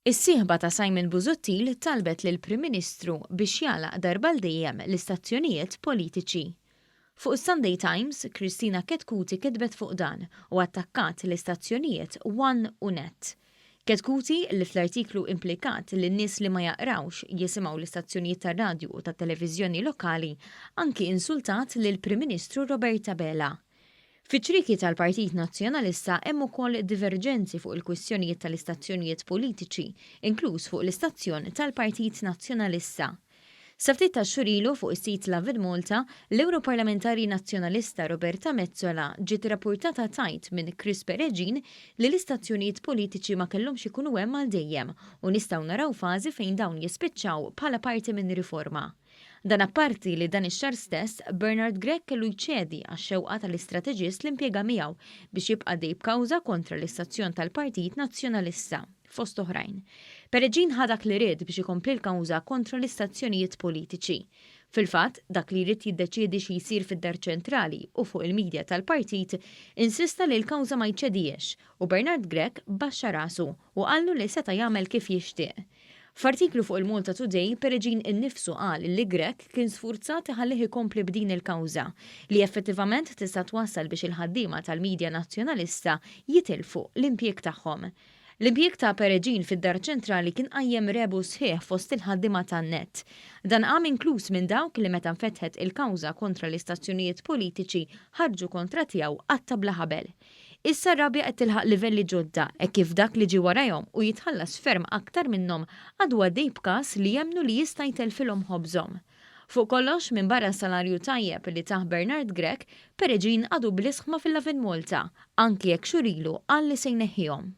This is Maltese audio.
Is-sieħba ta' Simon Busuttil talbet lill-Prim Ministru biex jagħlaq darba għal dejjem l-istazzjonijiet politiċi. Fuq is-Sunday Times, Kristina Chetcuti kitbet fuq dan u attakkat l-istazzjonijiet One u Net. Chetcuti, li fl-artiklu implikat li n-nies li ma jaqrawx jisimgħu l-istazzjonijiet tar-radju u tat-televiżjoni lokali, anki insultat lill-Prim Ministru Robert Abela. Fiċ-ċrieki tal-Partit Nazzjonalista hemm ukoll diverġenzi fuq il-kwistjonijiet tal-istazzjonijiet politiċi, inkluż fuq l-istazzjon tal-Partit Nazzjonalista. Sa ftit tax-xhur ilu fuq is-sit Lovin Malta, l-Ewroparlamentari Nazzjonalista Roberta Metsola ġiet rapportata tgħid minn Chris Peregin li l-istazzjonijiet politiċi ma kellhomx ikunu hemm għal dejjem u nistgħu naraw fażi fejn dawn jispiċċaw bħala parti minn riforma. Dan apparti li dan ix-xahar stess Bernard Grech kellu jċedi għax-xewqa tal-istrateġist li impjega miegħu biex jibqa' għaddej b'kawża kontra l-istazzjon tal-Partit Nazzjonalista, fost oħrajn. Peregin ħa dak li ried biex ikompli l-kawża kontra l-istazzjonijiet politiċi. Fil-fatt, dak li jrid jiddeċiedi xi jsir fid-Dar Ċentrali u fuq il-midja tal-partit, insista li l-kawża ma jċedihiex u Bernard Grech baxxa rasu u qallu li seta' jagħmel kif jixtieq. F'artiklu fuq il-Malta Today, Peregin innifsu qal li Grech kien sfurzat iħallih ikompli b'din il-kawża, li effettivament tista' twassal biex il-ħaddiema tal-midja Nazzjonalista jitilfu l-impjieg tagħhom. L-impjieg ta' Peregin fid-Dar Ċentrali kien qajjem rebu sħiħ fost il-ħaddiema tan-Net. Dan qam inkluż minn dawk li meta nfetħet il-kawża kontra l-istazzjonijiet politiċi ħarġu kontra tiegħu qatta' bla ħabel. Issa r-rabja qed tilħaq livelli ġodda hekk kif dak li ġie warajhom u jitħallas ferm aktar minnhom għadu għaddej b'każ li jemmnu li jista' jtellfilhom ħobżhom. Fuq kollox, minbarra s-salarju tajjeb li tah Bernard Grech, Peregin għadu bl-isħma fil-Lovin Malta, anki jekk xhur ilu qal li se jneħħihom.